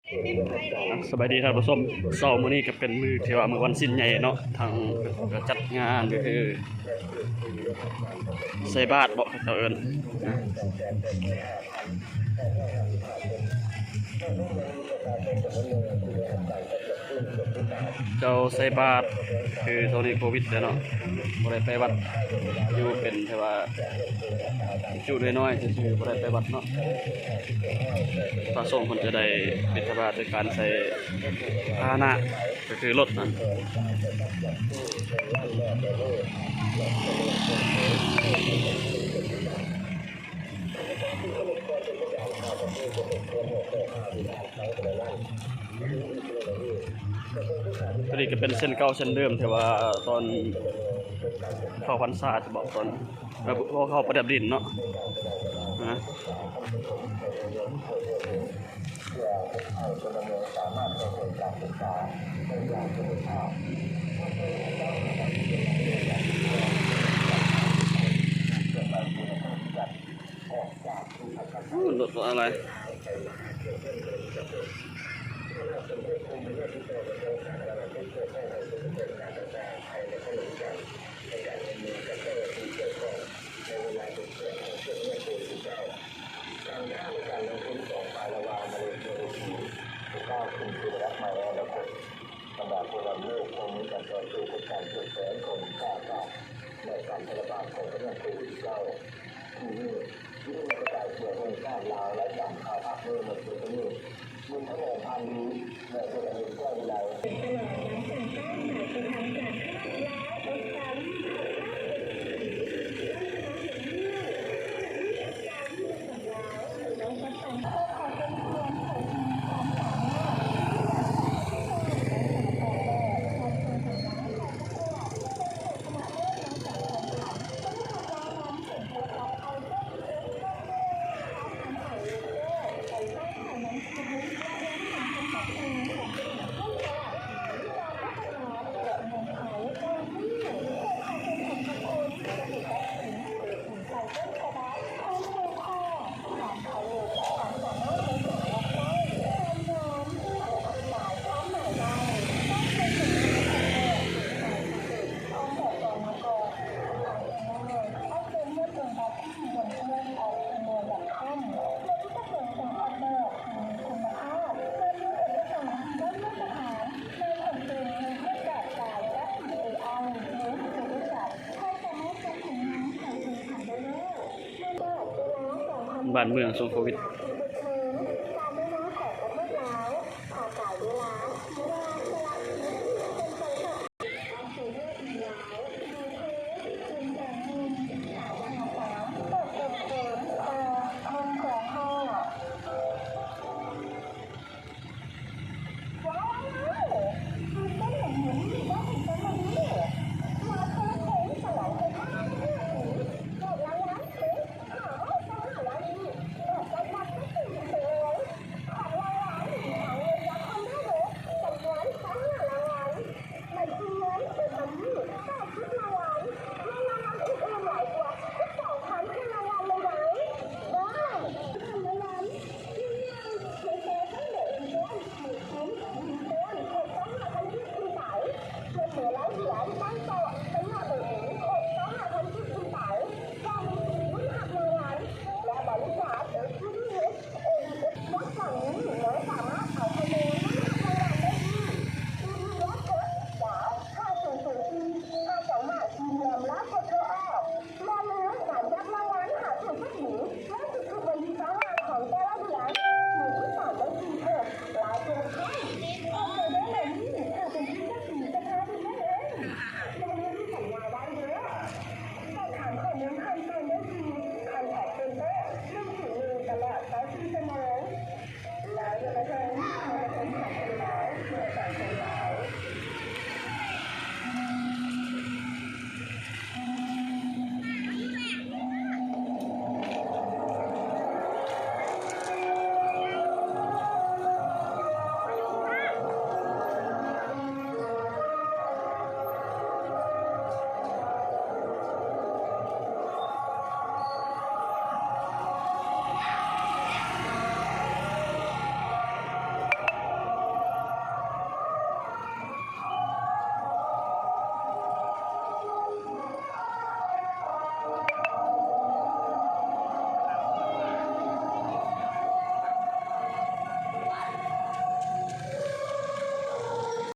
ສະບາຍດີທ່ານຜູ້ຊົມ, ເຊົ້າມື້ນີ້ກໍເປັນມື້ທີ່ວ່າມື້ວັນສິນໃຫຍ່ເນາະ, ທາງເພິ່ນກໍຈັດງານກໍຄືໃສ່ບາດເບາະ ເຂົາເຈົ້າເອີ້ນ ເຈົ້າໃສ່ບາດ. ຄືຊ່ວງນີ້ໂຄວິດແຫຼະເນາະ ບໍ່ໄດ້ໄປວັດ ຢູ່ເປັນແຕ່ວ່າຈຸນ້ອຍໆຊື່ໆ ບໍ່ໄດ້ໄປວັດເນາະ. ພະສົງເພິ່ນຈະໄດ້ບິນທະບາດໂດຍການໃຊ້ພາຫະນະ ກໍຄືລົດນັ້ນ. ຕົວນີ້ກໍເປັນເສັ້ນເກົ່າເສັ້ນເດີມ ທີ່ວ່າຕອນເຂົ້າພັນສາ ຈະບອກຕອນ ແລ້ວພວກເຮົາປະດັບດິນເນາະ ນະ. ໂອ້ ລົດ ລົດອາໄລ. ບັນດາຜູ້ນຳໂລກພວມມືກັນຕໍ່ສູ້ກັບການປ່ຽນແປງຂອງສາການ ແລະ ການແຜ່ລະບາດຂອງພະຍາດໂຄວິດສິບເກົ້າ ທີ່ນີ້ ຢູ່ໃນກະຈາຍສຽງແຫ່ງຊາດລາວ ແລະ ການຂ່າວພາກເມືອງໃນເຂດນີ້ ມີຂະແໜງຜ່ານດີ ແລະ ເຮັດໃຫ້ເຫັນແຈ້ງໄດ້. ບ້ານເມືອງຊ່ວງໂຄວິດ